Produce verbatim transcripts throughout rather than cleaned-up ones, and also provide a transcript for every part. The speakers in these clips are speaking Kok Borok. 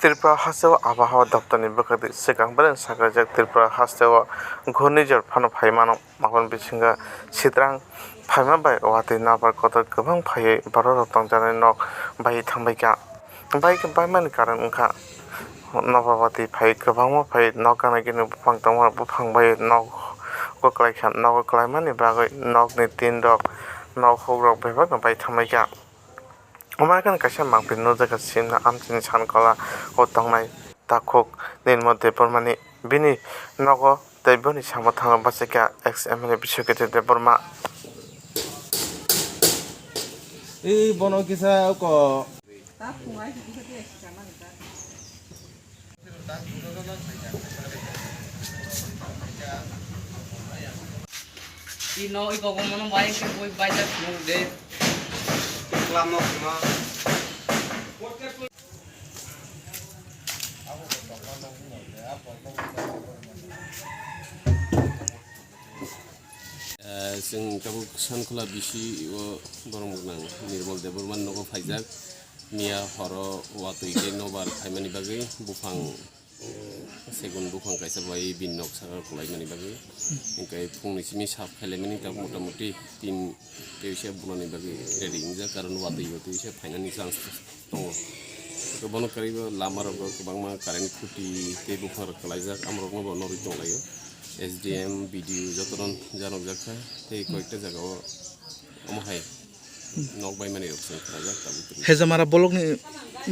Tripura hasteo Abhawa doptorni bwkhakni swkang belai sakhaijak Tripura hasteo ghurnijor phano phai mano. Aboni bisingo sitrang phaima bai watwi nabar kotor kwbang phaiwi bororok tongjaknai nok bai thangbaikha. Bai khe baimani karon wngkha nobar watwi phai kwbangma phai nok gana gini buphang tongma buphang bai nok kwklaikha. Nogo kwlaimani bagwi nokni tin rok nok hukrok bebakno bai thangbaikha. Omo hai kheno kaisa mangpili nukjakha Simna amchaini sankola o tongnai takhuk Nirmal Debbarmani. Bini nogo tei boni samo thangwi bachikha ex M L A Biswajit Debbarma. Ei bono kisa ko. Ino i gogo mono bai ke boi bai jak mo de. Lama kuma. Eh, chwng tabuk Sankhola bisi o borok gwnang Nirmal Debbarma nogo phaijak. Miya horo watwi tei nobar phaimani bagwi buphang, eh, segun buphang kaisa bai bini nok saka kwlaimani bagwi. Hwnkhe phungni simi sap khailaimani tabuk motamuti tin teisa bunani bagwi ready wngjak, karon watwi watwi se phainani chance tongo. To bono kwrwi bo lama rogo kwbangma current khuti tei buphang rok kwlaijak, amorokno bo norwi tonglaio. S D M, B D O jotono janokjak kha tei koyekta jagao omo hai nok baimani rok chwng khnajak tabuk tini. Hejamara bolokni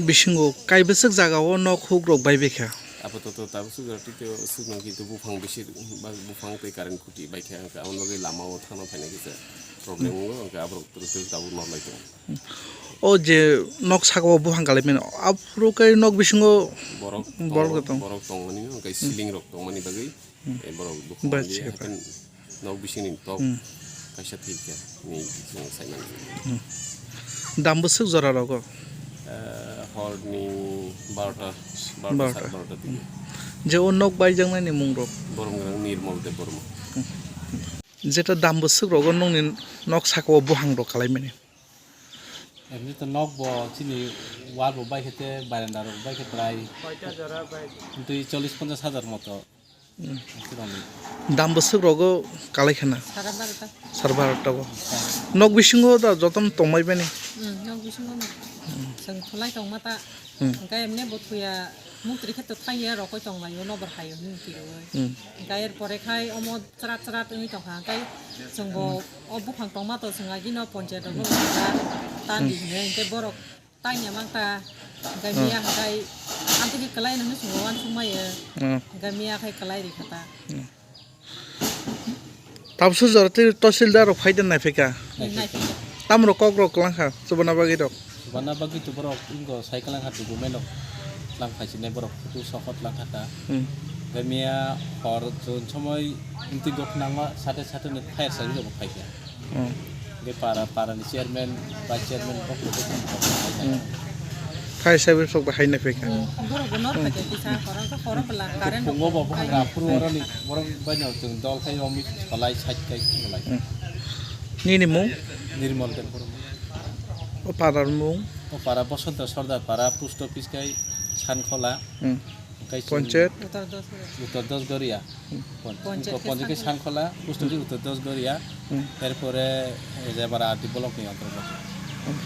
bisingo kaibwswk jagao nok hukrok baibaikha. Apatot tabuk sujra tito sujnang kintu buphang bisi ba buphang tei current khuti baikha, hwnkhe aboni bagwi lamao thangna phaina kisa problem wngo, hwnkhe aborok twrwk twrwk tabuk norlai tongo. O je nok sakao buphang kalaimani, aphuru khe nok bisingo borok borok tongo, tong. Borok tongmani, hwnkhe ceiling rok tongmani bagwi, eh, borok buphang Ba, di chiya pa. Haikhe nok bisingni tok Hmm. kaisa thwikha hinwi chwng saimani. Hmm. Dam bwswk jora rogo? Eh, horni barota, barota, Barota. Sat barota twi. Hmm. Je o nok baijaknani mung rok? Borom gwnang Nirmol Debbarma. Jeta dam bwswk rogo nokni nok sakao buphang rok kalaimani? Emni to nok bo chini wall bo baikhe te baranda rok baikhe prai twi chollish ponchash hajar moto. Hmm. Dam bwswk rogo kalai khana? Sara barota. Sara barota go. Nok bisingo da jotono tongmai bani? Hmm, nok bisingo no. Hmm. Chwng khulai tongma ta. Hmm. Hwnkhe emne bo thuya muktrwi khe to thangya rokoi tonglaio nobar haio hinwi twiwi. Hmm. Hwnkhe er pore khai omo chwrat chwrat wngwi tongkha. Hwnkhe chwngbo o buphang tongma to chwng agino ponchayat rogo tandi hinwi hwnkhe borok Tangya mangta, hwnkhe Hmm. miya hwnkhe amtwkhe kwlai nungni chwngno uansukmaya. Hmm. Hwnkhe miya khai kwlai rikha ta. Hmm. Tabukhe jora tei tahsildar rok phai de naiphika. Naiphika. Tamrok kok rok kwlangkha, chubana bagwi rok. Chubana bagwi to borok ingo sai kwlangkha document rok lang phaisinai borok photo sokot langkha ta. Hmm. Hwnkhe miya hor chwng somoi intwi gok nangma sate sate ni fire service rok phaikha. Hmm. Hwnkhe para, para ni chairman, vice chairman kok kok kok kok kok. Hmm. Fire service rok bahai naiphika. Hmm. Borok bo nor khaikhe kisa, korang khe korang bwla, current rok Phungo bo khai. Buphang raphuru oroni, borok bai no chwng dol khai omi solai side khai solai. Hmm. Nini mung? Nirmal Debbarma. O para ni mung? O para Bosonto Sordar para, post office khai Sankhola. Hmm. Hwnkhe chwng Ponchayat? Uttar Dosgaria. Uttar Dosgaria. Hmm. Pon-, Ponchayat Ponchayat khe Sankhola. Sankhola, post office Uttar Dosgaria. Hmm. Erpore, eh, Jebara R D block ni antargoto. Hmm.